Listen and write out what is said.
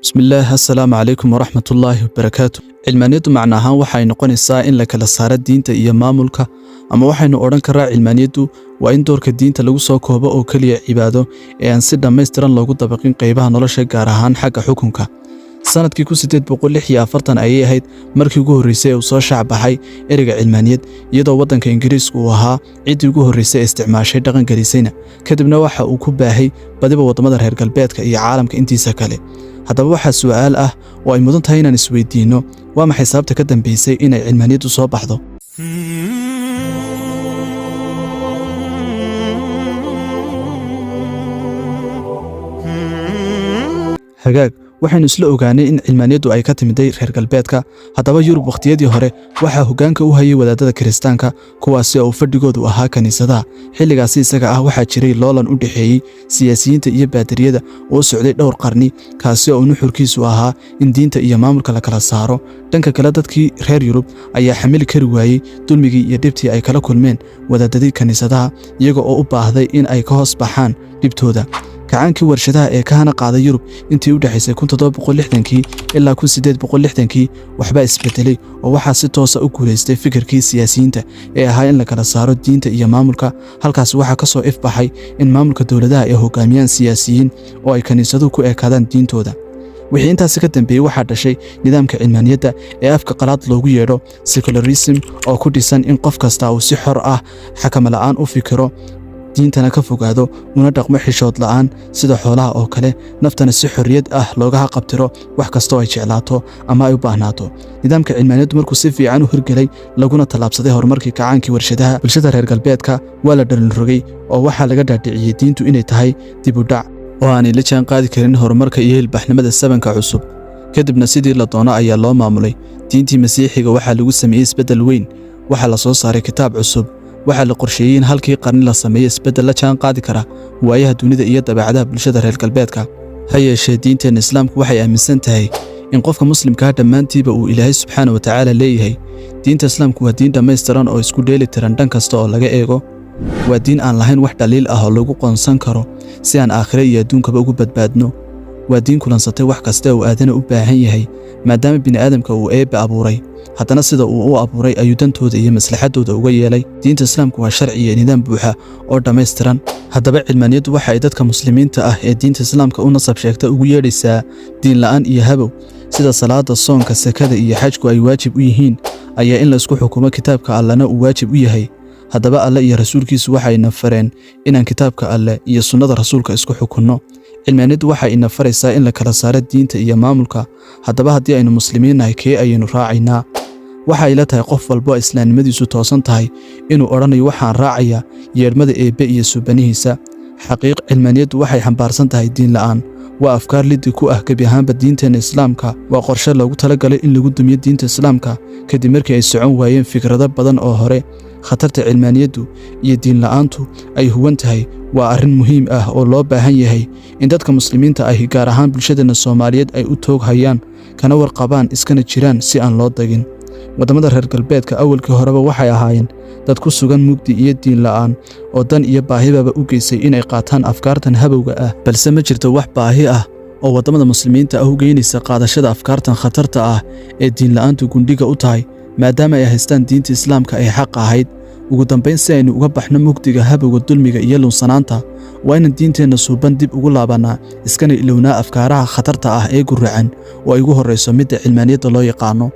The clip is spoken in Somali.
Bismillaah, assalaamu calaykum waraxmatullaahi wabarakaatu. Cilmaaniyaddu macno ahaan waxay noqonaysaa in la kala saaro diinta iyo maamulka, ama waxaynu odhan karaa cilmaaniyaddu waa in doorka diinta lagu soo koobo oo keliya cibaado ee aan si dhammaystiran loogu dabaqin qaybaha nolosha, gaar ahaan xagga xukunka. Sanadkii 1846 ayay ahayd markii ugu horreysay ee uu soo shaac baxay ereyga cilmaaniyad, iyadoo waddanka Ingiriisku uu ahaa ciddii ugu horreysay ee isticmaashay, dhaqangelisayna. Kadibna waxa uu ku baahay badiba waddamada reer galbeedka iyo caalamka intiisa kale. Haddaba waxaa su'aal ah oo ay mudan tahay inaan isweydiinno: waa maxay sababta ka dambeysay inay cilmaaniyaddu soo baxdo? Hagaag, waxaynu isla ogaanay in cilmaaniyaddu ay ka timiday reer galbeedka. Haddaba Yurub wakhtiyadii hore waxaa hoggaanka u hayay wadaadada Kiristaanka, kuwaasi oo fadhigoodu ahaa kiniisadaha. Xilligaasi isaga ah waxaa jiray loolan u dhexeeyey siyaasiyiinta iyo baadariyada oo socday dhowr qarni, kaasi oo nuxurkiisu ahaa in diinta iyo maamulka la kala saaro. Dhanka kale, dadkii reer Yurub ayaa xamili kari waayey dulmigii iyo dhibtii ay kala kulmeen wadaadadii kiniisadaha, iyaga oo u baahday in ay ka hoos baxaan dhibtooda. Kacaankii warshadaha ee ka hana qaaday Yurub intii u dhexaysay 1760kii ilaa 1860kii waxbaa isbedelay, oo waxaa si toosa u guulaystay fikirkii siyaasiyiinta ee ahaa in la kala saaro diinta iyo maamulka. Halkaas waxaa ka soo ifbaxay in maamulka dowladaha ay hogaamiyaan siyaasiyiin oo ay kiniisaduhu ku ekaadaan diintooda. Wixii intaasi ka dambeeyey waxaa dhashay nidaamka cilmaaniyadda ee afka qalaad loogu yeedho secularism, oo ku dhisan in qof kasta uu si xor ah, xakama la'aan u fikiro, diintana ka fogaado, una dhaqmo xishood la'aan sida xoolaha oo kale, naftana si xorriyad ah looga haqabtiro wax kastoo ay jeclaato ama ay u baahnaato. Nidaamka cilmaaniyaddu markuu si fiican u hirgelay, laguna tallaabsaday horumarkii kacaankii warshadaha, bulshada reer galbeedka waa la dhalinrogay, oo waxaa laga dhaadhiciyey diintu inay tahay dib u dhac oo aanay la jaan qaadi karin horumarka iyo ilbaxnimada sabanka cusub. Kadibna sidii la doono ayaa loo maamulay. Diintii Masiixiga waxaa lagu sameeyey isbeddel weyn. Waxaa la soo saaray kitaab cusub. Waxaa la qorsheeyey in halkii qarni la sameeyo isbeddel la jaan qaadi kara waayaha dunida iyo dabeecadaha bulshada reer galbeedka. Ha yeeshee, diinteenna Islaamku waxay aaminsan tahay in qofka muslimkaa dhammaantiiba uu Ilaahay subxaana wa tacaala leeyahay. Diinta Islaamku waa diin dhammaystiran oo isku dheeli tiran dhan kasta oo laga eego. Waa diin aan lahayn wax dhaliil ah oo lagu qoonsan karo, si aan aakhire iyo adduunkaba ugu badbaadno. Waa diin kulansatay wax kasta uu aadana u baahan yahay. Maadaama bini'aadamka uu Eebbe abuuray, haddana sida uu u abuuray ayuu dantooda iyo maslaxaddooda uga yeelay. Diinta Islaamku waa sharci iyo nidaam buuxa oo dhammaystiran. Haddaba cilmaaniyaddu waxa ay dadka muslimiinta ah ee diinta Islaamka u nasab sheegta ugu yeedhaysaa diin la'aan iyo habow. Sida salaada, soonka, sakada iyo xajku ay waajib u yihiin, ayaa in laysku xukumo kitaabka Allena uu waajib u yahay. Haddaba Alle iyo rasuulkiisu waxayna fareen inaan kitaabka Alle iyo sunnada rasuulka isku xukunno. Cilmaaniyaddu waxay ina faraysaa in la kala saaro diinta iyo maamulka. Haddaba haddii aynu muslimiin nahay, kee ayaynu raacaynaa? Waxa ay la tahay qof walbo islaamnimadiisu toosan tahay inuu odhanayo: "Waxaan raacayaa yeedhmada Eebbe iyo suubanihiisa." Xaqiiq, cilmaaniyaddu waxay xambaarsan tahay diin la'aan. Waa afkaar liddi ku ah gebi ahaanba diinteenna Islaamka. Waa qorshe loogu talagalay in lagu dumiyo diinta Islaamka, kadib markii ay socon waayeen fikrado badan oo hore. Khatarta cilmaaniyaddu iyo diin la'aantu ay huwan tahay waa arrin muhiim ah oo loo baahan yahay in dadka muslimiinta ahi, gaar ahaan bulshadeenna Soomaaliyeed, ay u toog hayaan, kana warqabaan, iskana jiraan si aan loo dagin. Waddamada reer galbeedka awalkii horeba waxay ahaayeen dad ku sugan mugdi iyo diin la'aan oo dan iyo baahibaba u geysay inay qaataan afkaartan habowga ah. Balse ma jirto wax baahi ah oo waddamada muslimiinta ah u geynaysa qaadashada afkaartan khatarta ah ee diin la'aantu gundhiga u tahay, maadaama ay haystaan diinta Islaamka ay xaq ahayd. Ugu dambayn, si aynu uga baxno mugdiga, habowga, dulmiga iyo lunsanaanta, waa inaan diinteenna suuban dib ugu laabannaa, iskana ilownaa afkaaraha khatarta ah ee guracan oo ay ugu horrayso midda cilmaaniyadda loo yaqaano.